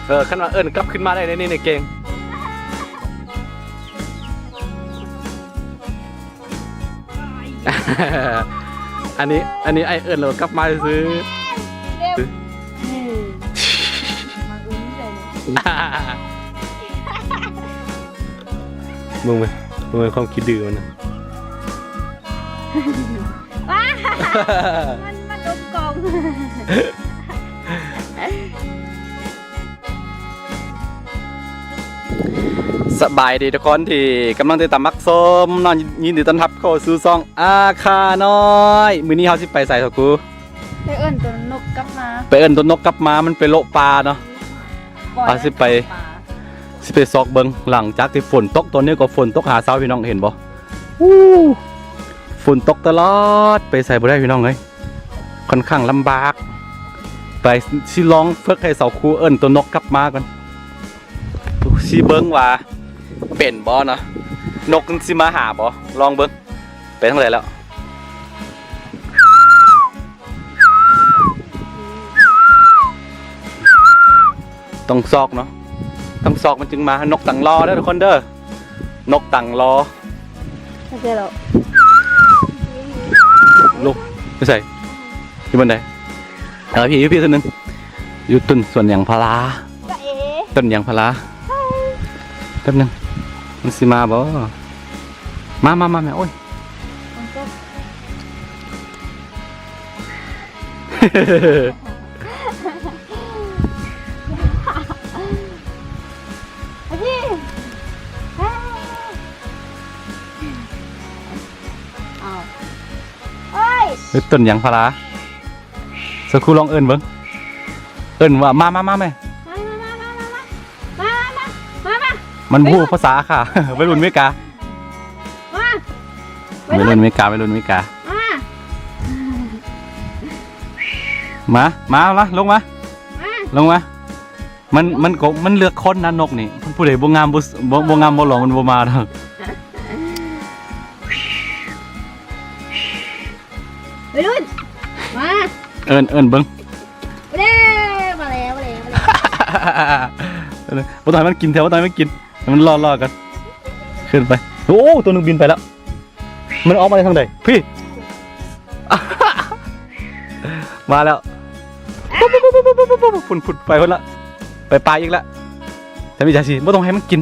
ເອີ ຄັນວ່າເອີ້ນກັບຄືນມາໄດ້ໃນນີ້ນີ້ເກັ່ງ. ອັນນີ້ ອັນນີ້ອ້າຍເອີ້ນແລ້ວກັບມາຊື່. ເບິ່ງເບິ່ງ ເບິ່ງຄວາມຂີ້ດື້ມັນນະ. ວ້າ ມັນ ມັນດົມກອງ. ສະບາຍດີທຸກຄົນທີ່ກຳລັງຕິດຕາມຮັບຊົມເນາະ, ຍິນດີຕ້ອນຮັບເຂົ້າສູ່ຊ່ອງອາຄານ້ອຍ. ມື້ນີ້ເຮົາຊິໄປໃສ ສາວຄູ? ໄປເອີ້ນໂຕນົກກັບມາ. ໄປເອີ້ນໂຕນົກກັບມາ, ມັນໄປເລາະປ່າເນາະ. ເຮົາຊິໄປ ຊິໄປຊອກເບິ່ງ. ຫຼັງຈາກທີ່ຝົນຕົກ, ຕອນນີ້ກໍຝົນຕົກຫາເຊົ້າ ພີ່ນ້ອງເຫັນບໍ່? ອູ້ ຝົນຕົກຕະຫຼອດ, ໄປໃສບໍ່ໄດ້ ພີ່ນ້ອງເອີຍ. ຂ້ອນຂ້າງລຳບາກ. ໄປ ຊິລອງຝຶກໃຫ້ສາວຄູເອີ້ນໂຕນົກກັບມາກ່ອນ. ຊິເບິ່ງວ່າເປັນບໍ່ເນາະ, ນົກມັນຊິມາຫາບໍ່, ລອງເບິ່ງ. ໄປທາງໃດແລ້ວ? ຕ້ອງຊອກເນາະ, ຕ້ອງຊອກມັນຈຶ່ງມາ. ນົກຕັງລໍເດີທຸກຄົນເດີ, ນົກຕັງລໍ. ບໍ່ໃຊ່ແລ້ວ. ລູກ ໄປໃສ? ຢູ່ບ່ອນໃດ? ເອີ ພີ່ ຢູ່ພີ່ ໂຕໜຶ່ງ ຢູ່ຕົ້ນສວນຍາງພາລາ. ຈາເອ ຕົ້ນຍາງພາລາ. ແປັບໜຶ່ງ ມັນຊິມາບໍ່? ມາ ມາ ມາແມ່. ໂອ້ຍ ຝົນຕົກ. ເອີຍ ຕົ້ນຍາງພາລາ. ສາວຄູລອງເອີ້ນເບິ່ງ, ເອີ້ນວ່າ ມາ ມາ ມາແມ່. ມາ ມາ ມາ ມາ ມາ ມາ ມາ ມາ ມາ ມາ. ມັນບໍ່ຮູ້ພາສາອາຄາ. ໄວລຸ້ນເມກາ. ມາ ໄວລຸ້ນເມກາ, ໄວລຸ້ນເມກາ. ມາ ມາ ມາ ລົງມາ ມາ ລົງມາ. ມັນ ມັນກໍ ມັນເລືອກຄົນນະ ນົກນີ້. ຜູ້ໃດບໍ່ງາມ ບໍ່ ບໍ່ ບໍ່ງາມ ບໍ່ຫຼໍ່ ມັນບໍ່ມາດອກ. ໄວລຸ້ນ ມາ ເອີ້ນ ເອີ້ນເບິ່ງ. ເດ້ ມາແລ້ວ ມາແລ້ວ ມາແລ້ວ. ບໍ່ຕ້ອງໃຫ້ມັນກິນແທ້ ບໍ່ຕ້ອງໃຫ້ມັນກິນ, ໃຫ້ມັນລໍໆກັນ. ຂຶ້ນໄປ. ໂອ້ ໂຕໜຶ່ງບິນໄປແລ້ວ. ມັນອອກມາໄດ້ທາງໃດ? ພີ້ ມາແລ້ວ. ພຸ້ນໆ ໄປພຸ້ນລະ, ໄປປ່າອີກລະ. ທຳອິດຈັ່ງຊີ້ ບໍ່ຕ້ອງໃຫ້ມັນກິນ,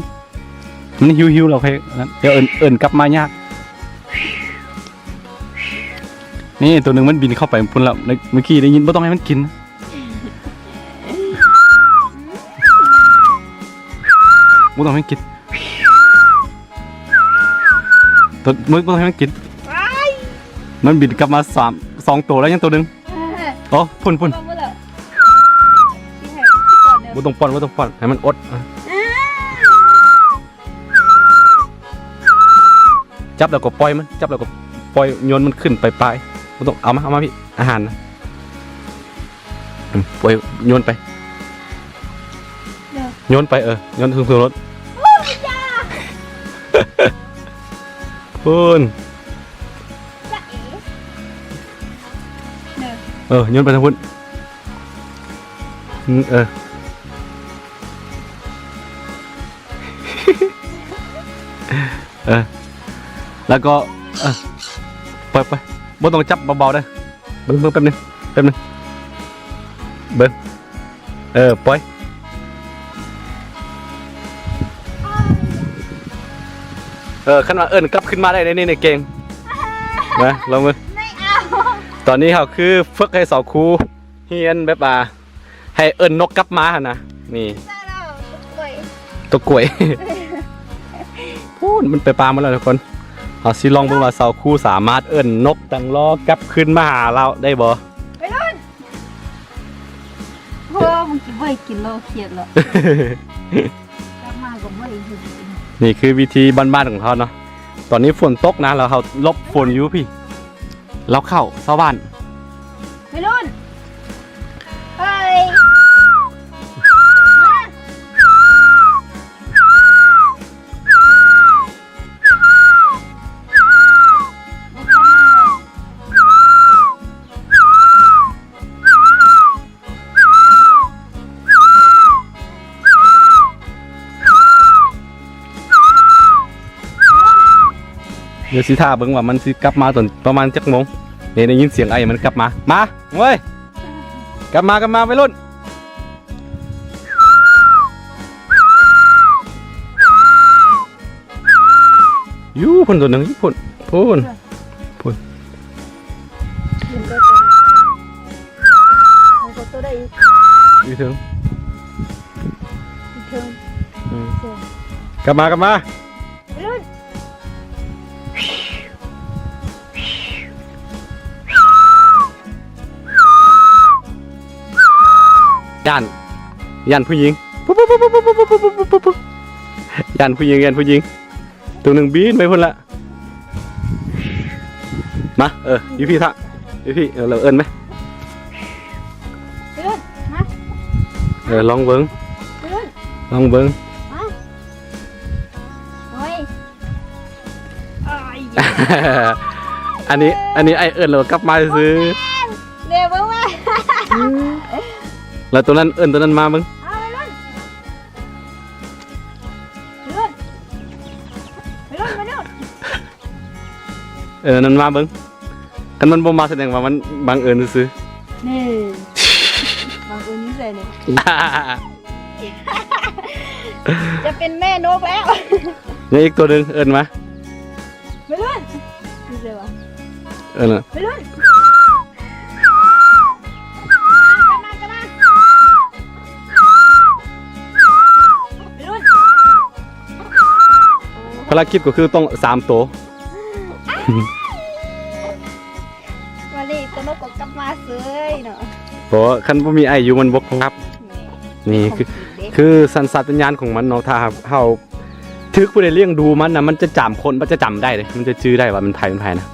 ມັນຫິວໆ ແລ້ວຄ່ອຍນັ້ນ. ດຽວເອີ້ນ ເອີ້ນກັບມາຍາກ. ນີ້ ໂຕໜຶ່ງມັນບິນເຂົ້າໄປພຸ້ນລະ ເມື່ອກີ້ໄດ້ຍິນ. ບໍ່ຕ້ອງໃຫ້ມັນກິນ. ບໍ່ຕ້ອງໃຫ້ມັນກິນ. ໂຕ ບໍ່ຕ້ອງໃຫ້ມັນກິນ. ມັນບິນກັບມາສາມ ສອງໂຕແລ້ວ ຍັງໂຕໜຶ່ງ. ເອີ ໂອ້ ພຸ້ນໆ. ບໍ່ຕ້ອງປ້ອນ ບໍ່ຕ້ອງປ້ອນ ໃຫ້ມັນອົດ. ຈັບແລ້ວກໍປ່ອຍມັນ, ຈັບແລ້ວກໍປ່ອຍ ໂຍນມັນຂຶ້ນໄປປ່າຍ. ບໍ່ຕ້ອງ ເອົາມາ ເອົາມາພີ້ ອາຫານນະ. ອືມ ປ່ອຍ ໂຍນໄປ ໂຍນໄປ. ເອີ ໂຍນສູງໆໂລດ. ພຸ້ນ ເອີ ໂຍນໄປທາງພຸ້ນ. ອືມ ເອີ ເອີ ແລ້ວກໍ ເອີ ໄປໆ ບໍ່ຕ້ອງຈັບ ເບົາໆເດີ. ເບິ່ງ ເບິ່ງ ແປັບໜຶ່ງ ແປັບໜຶ່ງ ເບິ່ງ. ເອີ ປ່ອຍ. ເອີ ຄັນວ່າເອີ້ນກັບຄືນມາໄດ້ໃນນີ້ນີ້ເກັ່ງ. ມາ ລອງເບິ່ງ. ຕອນນີ້ເຮົາຄືຝຶກໃຫ້ສາວຄູຮຽນແບບວ່າ ໃຫ້ເອີ້ນນົກກັບມາຫັ້ນນະ. ນີ້ ຕົກກ້ວຍ ໂອ້ ມັນໄປປ່າໝົດແລ້ວທຸກຄົນ. ເຮົາຊິລອງເບິ່ງວ່າສາວຄູສາມາດເອີ້ນນົກຕັງລໍກັບຄືນມາຫາລາວໄດ້ບໍ່? ໄປລຸ້ນ. ໂອ້ ມັນກິນ ບໍ່ໃຫ້ກິນແລ້ວ ຄຽດແລ້ວ ກັບມາກໍບໍ່ໄດ້ກິນ. ນີ້ຄືວິທີບ້ານໆຂອງເຮົາເນາະ. ຕອນນີ້ຝົນຕົກນະ ແລ້ວເຮົາຫຼົບຝົນຢູ່ພີ້. ລາວເຂົ້າຊາວບ້ານ. ໄປລຸ້ນ ໄປ ມາ. ດຽວຊິຖ້າເບິ່ງວ່າມັນຊິກັບມາຕອນປະມານຈັກໂມງ. ນີ້ໄດ້ຍິນສຽງໄອ້ມັນກັບມາ. ມາເວີຍ ກັບມາ ກັບມາໄວລຸ້ນ. ຢູ່ພຸ້ນໂຕໜຶ່ງ ຢູ່ພຸ້ນ ພຸ້ນ ພຸ້ນ. ຢູ່ເທິງ ຢູ່ເທິງ. ອືມ ກັບມາ ກັບມາ. ຢ້ານ ຢ້ານຜູ້ຍິງ ຢ້ານຜູ້ຍິງ ຢ້ານຜູ້ຍິງ. ໂຕໜຶ່ງບິນໄປພຸ້ນລະ. ມາ ເອີ ຢູ່ພີ້ທະ ຢູ່ພີ້. ເອີ ເອີ້ນໄປ. ເອີ ລອງເບິ່ງ ລອງເບິ່ງ. ອັນນີ້ ອັນນີ້ອ້າຍເອີ້ນແລ້ວກັບມາຊື່. ເດ້ເບິ່ງວ່າ ແລ້ວໂຕນັ້ນເອີ້ນໂຕນັ້ນມາເບິ່ງ. ເອີ ນັ້ນມາເບິ່ງ. ຄັນມັນບໍ່ມາສະແດງວ່າມັນບັງເອີນຊື່ໆ. ນີ້ ບັງເອີນຢູ່ໃສນີ້? ຈະເປັນແມ່ນົກແລ້ວ. ຍັງອີກໂຕໜຶ່ງ ເອີ້ນມາ. ໄວລຸ້ນ ຢູ່ໃສວະ? ເອີ້ນນະ ໄວລຸ້ນ. ພາລະກິດກໍຄືຕ້ອງສາມໂຕ. ມານີ້ໂຕນົກກໍກັບມາເສີຍເນາະ. ບໍ່ ຄັນບໍ່ມີອ້າຍຢູ່ມັນບໍ່ກັບ. ນີ້ ນີ້ຄື ຄືສັນຊາດຕະຍານຂອງມັນເນາະ. ຖ້າເຮົາຖືກຜູ້ໃດລ້ຽງດູມັນນະ ມັນຈະຈຳຄົນ ມັນຈະຈຳໄດ້ເດ້ ມັນຈະຈື່ໄດ້ວ່າມັນໃຜ ມັນໃຜນະ.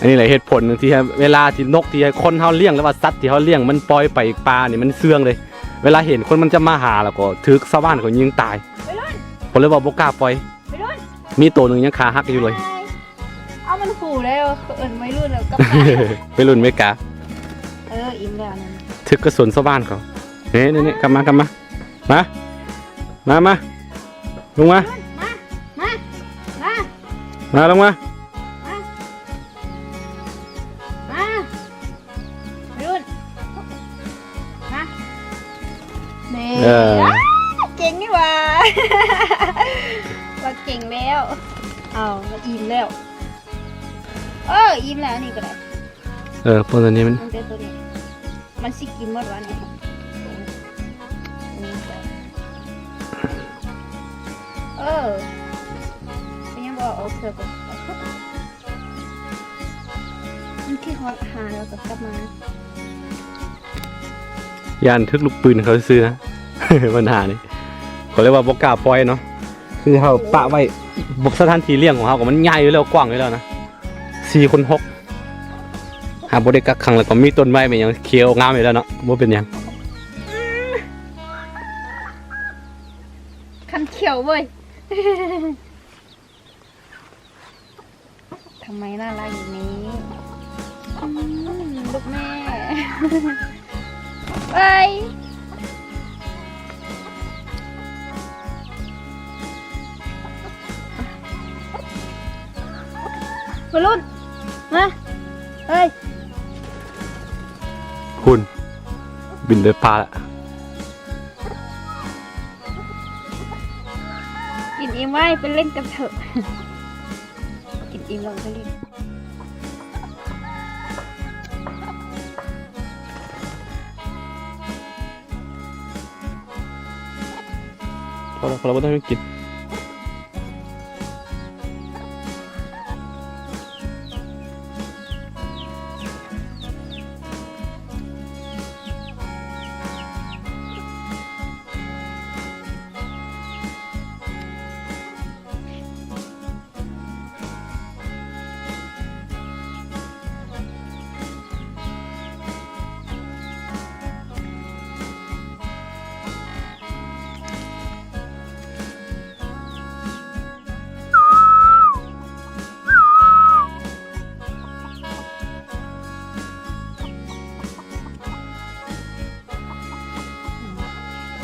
ອັນນີ້ແຫຼະເຫດຜົນທີ່ເວລາທີ່ນົກທີ່ຄົນເຮົາລ້ຽງ ຫຼືວ່າສັດທີ່ເຮົາລ້ຽງມັນປ່ອຍໄປປ່ານີ້ ມັນເຊື່ອງເດ້. ເວລາເຫັນຄົນມັນຈະມາຫາ ແລ້ວກໍຖືກຊາວບ້ານເຂົາຍິງຕາຍ. ໄວລຸ້ນ ເຂົາເລີຍວ່າບໍ່ກ້າປ່ອຍ. ໄວລຸ້ນ ມີໂຕໜຶ່ງຍັງຂາຫັກຢູ່ເລີຍ. ເອົາມັນຂູ່ແລ້ວ ເອີ້ນໄວລຸ້ນແລ້ວກັບໄປ. ໄວລຸ້ນເມກາ. ເອີ ອີ່ມແລ້ວນັ້ນ ຖືກກະສຸນຊາວບ້ານເຂົາ. ນີ້ໆໆ ກັບມາ ກັບມາ. ມາ ມາ ມາ ລົງມາ. ມາ ມາ ມາ ມາ ລົງມາ. ມາ ລຸ້ນ ມາ. ນີ້ ເອີ ເກັ່ງນີ້ຫວ່າ ວ່າເກັ່ງແລ້ວ. ເອົາ ມັນອີ່ມແລ້ວ. ເອີ ອີ່ມແລ້ວ ອັນນີ້ກໍໄດ້. ເອີ ພວກຕົວນີ້ມັນ ມັນເປັນຕົວນີ້ ມັນຊິກິນໝົດວະນີ້. ເອີ ເປັນຫຍັງບໍ່ເອົາເສືອກ່ອນ? ມັນຄິດຮອດຫາແລ້ວກໍກັບມາ. ຢ້ານຖືກລູກປືນເຂົາຊື່ໆນະ ບັນຫານີ້ ເຂົາເລີຍວ່າບໍ່ກ້າປ່ອຍເນາະ. ຄືເຮົາປະໄວ້ ສະຖານທີ່ລ້ຽງຂອງເຮົາກໍມັນໃຫຍ່ຢູ່ແລ້ວ ກວ້າງຢູ່ແລ້ວນະ ສີ່ຄູນຫົກ. ຫາກບໍ່ໄດ້ກັກຂັງ ແລ້ວກໍມີຕົ້ນໄມ້ ມີຫຍັງຂຽວງາມຢູ່ແລ້ວເນາະ ບໍ່ເປັນຫຍັງ. ຄັນຂຽວເວີຍ. ທຳໄມໜ້າລັກຢ່າງນີ້? ອືມ ລູກແມ່ ໄປ. ມາລຸ້ນ ມາ ເອີຍ. ຫຸ່ນ ບິນໄປປ່າລະ. ກິນອີ່ມໄວ້ ໄປຫຼິ້ນກັນເຖາະ. ກິນອີ່ມແລ້ວໄປຫຼິ້ນ. ພໍແລ້ວ ພໍແລ້ວ ບໍ່ຕ້ອງໃຫ້ມັນກິນ.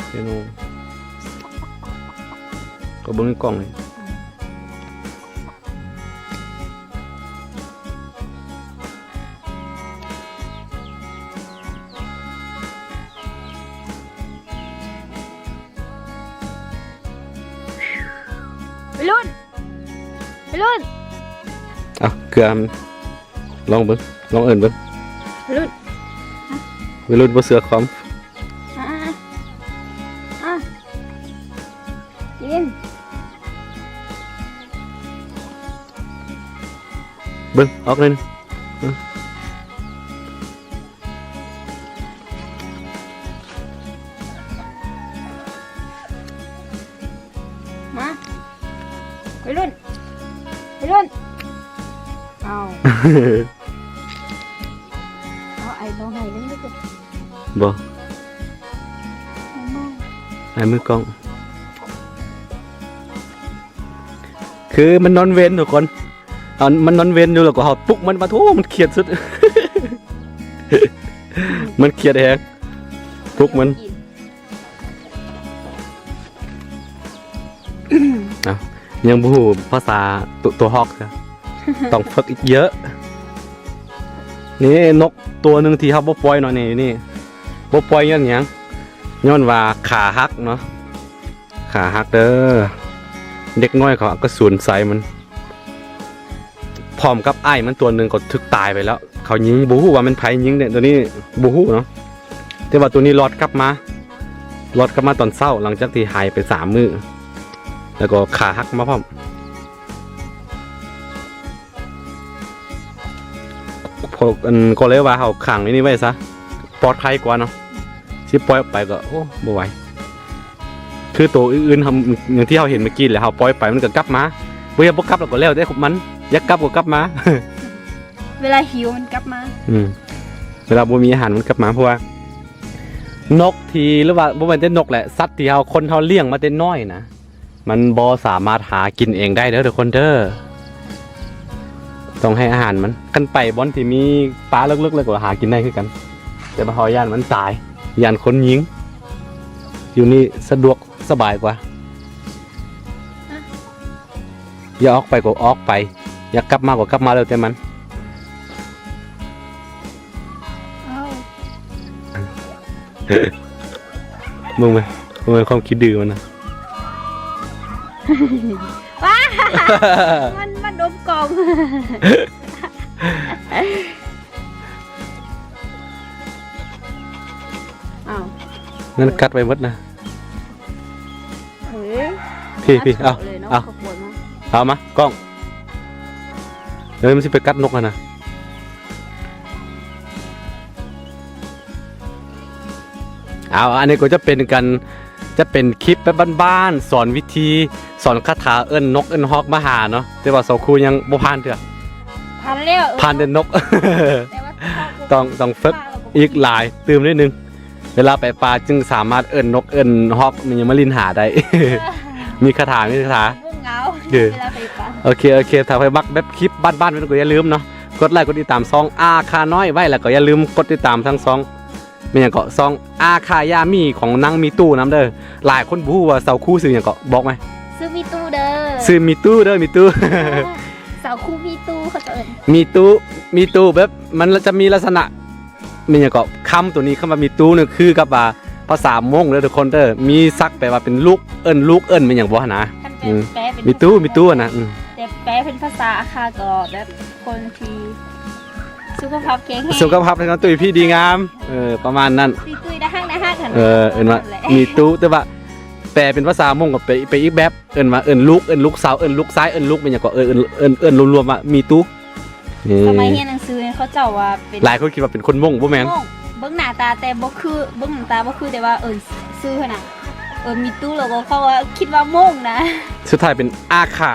ເມນູ ກໍເບິ່ງໃນກ້ອງນີ້. ລຸ້ນ ໄວລຸ້ນ ເອົາເກືອ ລອງເບິ່ງ ລອງເອີ້ນເບິ່ງ ໄວລຸ້ນ ໄວລຸ້ນບໍ່ເຊື່ອຄວາມ ອ່າ ອ່າ ກິນ ເບິ່ງ ອອກໜ້ອຍໜຶ່ງ ມາ ໄວລຸ້ນ ໄວລຸ້ນ ເອົາ ເອົາ ໄອ້ ບໍ່ໃຫ້ເລີຍ ບໍ່ ໄອ້ມືກ້ອງ ຄືມັນນອນເວັນທຸກຄົນ ອັນ ມັນນອນເວັນຢູ່ ແລ້ວກໍເຮົາປຸກມັນມາ ໂອ້ ມັນຄຽດສຸດ ມັນຄຽດແຮງ ປຸກມັນ ເອົາ ຍັງບໍ່ຮູ້ພາສາຕົວ ຕົວຮອກ ຕ້ອງຝຶກອີກເຍອະ. ນີ້ນົກຕົວໜຶ່ງທີ່ເຮົາບໍ່ປ່ອຍເນາະ ນີ້ ນີ້ ບໍ່ປ່ອຍຍ້ອນຫຍັງ? ຍ້ອນວ່າຂາຫັກເນາະ ຂາຫັກເດີ ເດັກນ້ອຍເຂົາກະສູນໃສ່ມັນ ພ້ອມກັບອ້າຍມັນຕົວໜຶ່ງກໍຖືກຕາຍໄປແລ້ວ ເຂົາຍິງ ບໍ່ຮູ້ວ່າແມ່ນໃຜຍິງເດ້ ຕົວນີ້ບໍ່ຮູ້ເນາະ ແຕ່ວ່າຕົວນີ້ລອດກັບມາ ລອດກັບມາຕອນເຊົ້າ ຫຼັງຈາກທີ່ຫາຍໄປສາມມື້ ແລ້ວກໍຂາຫັກມາພ້ອມ. ພວກ ອັນ ກໍເລີຍວ່າເຮົາຂັງຢູ່ນີ້ໄວ້ຊະ ປອດໄພກວ່າເນາະ ຊິປ່ອຍອອກໄປກໍ ໂອ້ ບໍ່ໄຫວ ຄືໂຕອື່ນໆ ເຮົາ ຢ່າງທີ່ເຮົາເຫັນເມື່ອກີ້ແຫຼະ ເຮົາປ່ອຍໄປມັນກໍກັບມາ ບໍ່ ຢາກ ບໍ່ກັບແລ້ວກໍແລ້ວແຕ່ຂອງມັນ ຢາກກັບກໍກັບມາ ເວລາຫິວມັນກັບມາ ອືມ ເວລາບໍ່ມີອາຫານມັນກັບມາ ເພາະວ່ານົກທີ່ ຫຼືວ່າບໍ່ແມ່ນແຕ່ນົກແຫຼະ ສັດທີ່ເຮົາ ຄົນເຮົາລ້ຽງມາແຕ່ນ້ອຍນະ ມັນບໍ່ສາມາດຫາກິນເອງໄດ້ເດີທຸກຄົນເດີ ຕ້ອງໃຫ້ອາຫານມັນ ຄັນໄປບ່ອນທີ່ມີປ່າເລິກໆ ແລ້ວກໍຫາກິນໄດ້ຄືກັນ ແຕ່ວ່າເຮົາຢ້ານມັນຕາຍ ຢ້ານຄົນຍິງ ຢູ່ນີ້ສະດວກສະບາຍກວ່າ ຢາກອອກໄປກໍອອກໄປ ຢາກກັບມາກໍກັບມາ ແລ້ວແຕ່ມັນ ເບິ່ງໄປ ເບິ່ງໄປຄວາມຂີ້ດື້ມັນນະ ວ້າ ມັນ ມັນດົມກ່ອງ ອ້າວ ມັນກັດໄປໝົດນະ. ເອີ ພີ່ ພີ່ ເອົາ ເອົາ ເອົາມາກ້ອງ ເອີ ມັນຊິໄປກັດນົກຫັ້ນນະ ເອົາ ອັນນີ້ກໍຈະເປັນການ ຈະເປັນຄລິບແບບບ້ານໆ ສອນວິທີ ສອນຄາຖາເອີ້ນນົກເອີ້ນຮອກມາຫາເນາະ ແຕ່ວ່າສາວຄູຍັງບໍ່ຜ່ານເທື່ອ ຜ່ານແລ້ວ ເອີ ຜ່ານແຕ່ນົກ ແຕ່ວ່າຕ້ອງ ຕ້ອງຝຶກອີກຫຼາຍຕື່ມນິດໜຶ່ງ. ເວລາໄປປ່າຈຶ່ງສາມາດເອີ້ນນົກເອີ້ນຮອກ ມີຫຍັງມາຫຼິ້ນຫາໄດ້ ມີຄາຖາ ມີຄາຖາ ເອີ ໂອເຄ ໂອເຄ ຖ້າໃຜມັກແບບຄລິບບ້ານໆ ເພິ່ນກໍຢ່າລືມເນາະ ກົດໄລກົດຕິດຕາມຊ່ອງອາຄານ້ອຍໄວ້ ແລ້ວກໍຢ່າລືມກົດຕິດຕາມທັງຊ່ອງ ແມ່ນຫຍັງເກາະ ຊ່ອງອາຄາຢາມີຂອງນາງມີຕູ້ນຳເດີ ຫຼາຍຄົນບໍ່ຮູ້ວ່າສາວຄູຊື່ຫຍັງເກາະ ບອກແມະ ຊື່ມີຕູ້ເດີ ຊື່ມີຕູ້ເດີ ມີຕູ້ ສາວຄູມີຕູ້ເຂົາເອີ້ນ ມີຕູ້ ມີຕູ້ ແບບມັນຈະມີລັກສະນະ ແມ່ນຫຍັງເກາະ ຄຳໂຕນີ້ ຄຳວ່າມີຕູ້ນີ້ຄືກັບວ່າພາສາມົ້ງເດີທຸກຄົນເດີ ມີສັກແປວ່າເປັນລູກ ເອີ້ນລູກເອີ້ນແມ່ນຫຍັງບໍ່ຫັ້ນນະ ຄັນແປ ອືມ ແປເປັນ ມີຕູ້ ມີຕູ້ຫັ້ນນະ ອືມ ແຕ່ແປເປັນພາສາອາຄາກໍແບບຄົນທີ່ສຸຂະພາບແຂງແຮງ ສຸຂະພາບແຂງແຮງ ຕຸ້ຍພີ້ດີງາມ ເອີ ປະມານນັ້ນ ຕຸ້ຍໆ ໜ້າຮັກ ໜ້າຮັກຫັ້ນ ເອີ ເອີ້ນວ່າມີຕູ້ ແຕ່ວ່າແປເປັນພາສາມົ້ງກໍໄປ ໄປອີກແບບ ເອີ້ນວ່າເອີ້ນລູກ ເອີ້ນລູກສາວ ເອີ້ນລູກຊາຍ ເອີ້ນລູກແມ່ນຫຍັງເກາະ ເອີ້ນ ເອີ້ນ ເອີ້ນລວມໆວ່າມີຕູ້ ນີ້ ສະໄໝຮຽນໜັງສືເຂົາເຈົ້າວ່າເປັນ ຫຼາຍຄົນຄິດວ່າເປັນຄົນມົ້ງ ບໍ່ແມ່ນ ມົ້ງ ເບິ່ງໜ້າຕາແຕ່ບໍ່ຄື ເບິ່ງໜ້າຕາບໍ່ຄື ແຕ່ວ່າ ເອີ ຊື່ຫັ້ນນະ ເອີ ມີຕູ້ ແລ້ວກໍເຂົາວ່າຄິດວ່າມົ້ງນະ ສຸດທ້າຍເປັນອາຄາ